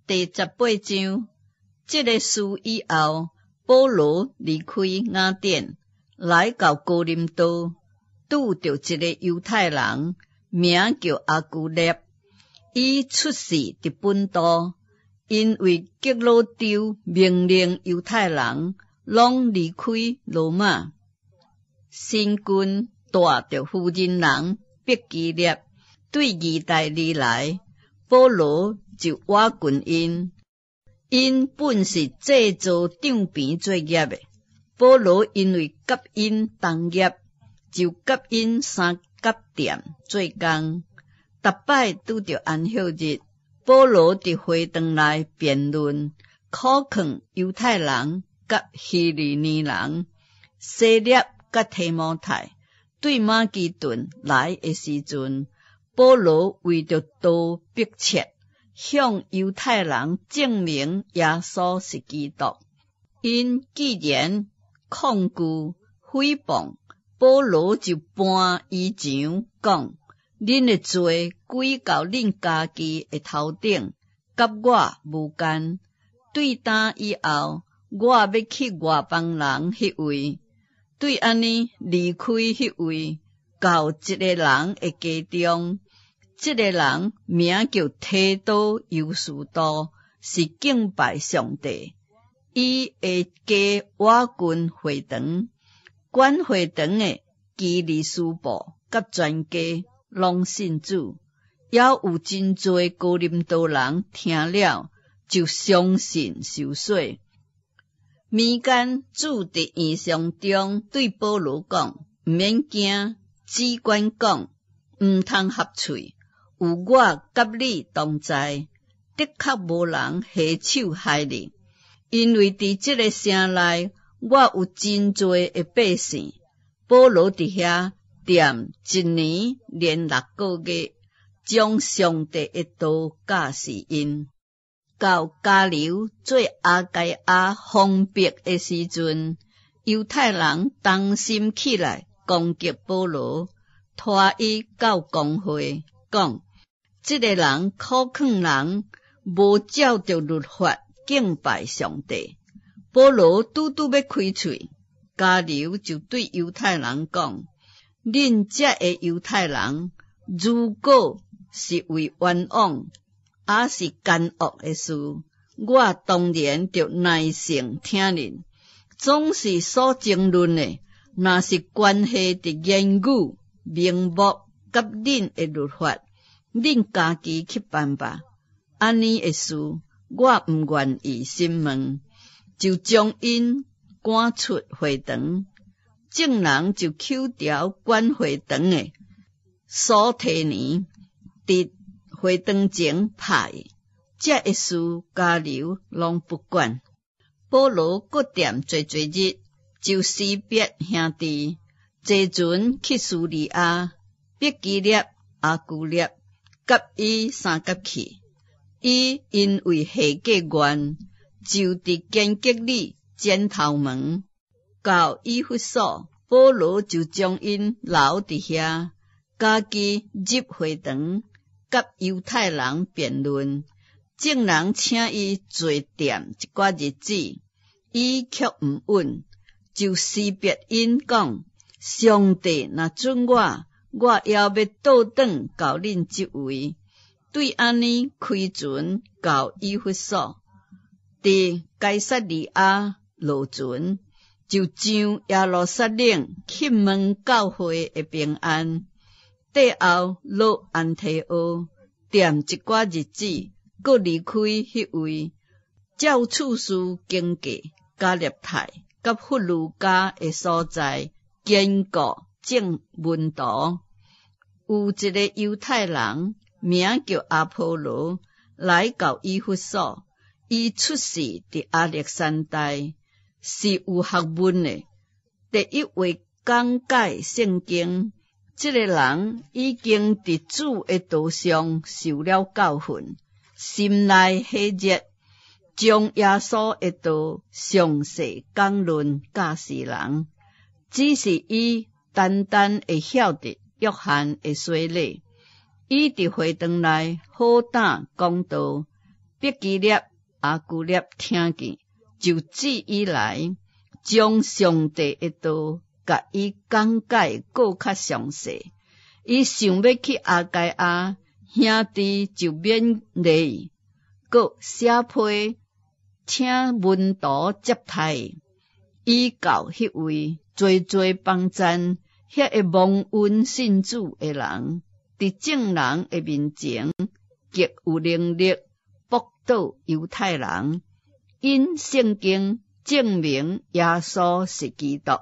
第18章，這个事以後，保羅離開雅典，來到哥林多，拄著一个猶太人，名叫亞居臘，伊出世佇本都，因為革老丟命令猶太人攏離開羅馬，新君帶著婦人人迫基列對義大利來，保羅就倚近𪜶。𪜶本是製造帳棚作業的，保羅因為佮𪜶同業，就佮𪜶三角店做工。逐擺拄著安息日，保羅佇會堂內辯論，苦勸猶太人佮希利尼人。西臘佮提摩太對馬其頓來的時陣，保羅為著道迫切，向猶太人證明耶穌是基督。𪜶既然抗拒誹謗，保羅就搬伊牆講：恁的罪歸到恁家己的頭頂，佮我無關。對今以後，我欲去外邦人彼位。對按呢離開彼位，到一个人的家中。這个人名叫提多猶士多，是敬拜上帝。伊的家倚近會堂，管會堂的基利司布佮全家攏信主，猶有真濟哥林多人聽了就相信受洗。暝間主佇異象中對保羅講：毋免驚，只管講，毋通合喙。有我佮你同在，的確無人下手害你，因為佇這个城內，我有真濟的百姓。保羅佇遐踮一年連六個月，將上帝的道教示𪜶。到迦流做亞該亞封伯的時陣，猶太人同心起來攻擊保羅，拖伊到公會，講：這个人苦勸人，無照著律法敬拜上帝。保羅拄拄欲開喙，迦流就對猶太人講：恁遮的猶太人，如果是為冤枉，抑是奸惡的事，我當然著耐性聽恁。總是所爭論的，若是關係佇言語、名目佮恁的律法，恁家己去辦吧。按呢的事，我毋願意審問，就將𪜶趕出會堂。眾人就抾著管會堂的所提尼，佇會堂前拍伊。這的事，迦流攏不管。保羅閣踮濟濟日，就辭別兄弟，坐船去敘利亞，迫基列、亞居臘佮伊相佮去。伊因為下過願，就佇間隔裡剪頭毛。到以弗所，保羅就將𪜶留佇遐，家己入會堂，佮猶太人辯論。眾人請伊坐踮一寡日子，伊卻毋允，就辭別𪜶講：上帝若准我，我猶欲倒轉到恁這位。對按呢開船到以弗所，佇該撒利亞落船，就上耶路撒冷去問教會的平安。綴後落安提阿，踮一寡日子，閣離開彼位，照次序經過加勒泰佮弗呂家的所在，堅固眾門徒。有一个猶太人，名叫阿波羅，來到以弗所。伊出世佇亞歷山大，是有學問的，第一位講解聖經。這个人已經佇主的道上受了教訓，心內火熱，將耶穌的道詳細講論教示人。只是伊單單會曉得約翰的洗禮。伊佇會堂內好膽講道，百基列、亞居喇聽見，就姊伊來，將上帝的道共伊講解閣較詳細。伊想欲去亞該亞，兄弟就勉勵伊，閣寫批請門徒接待伊。伊到彼位，濟濟幫贊遐个蒙恩信主的人，佇眾人的面前極有能力駁倒猶太人，引聖經證明耶穌是基督。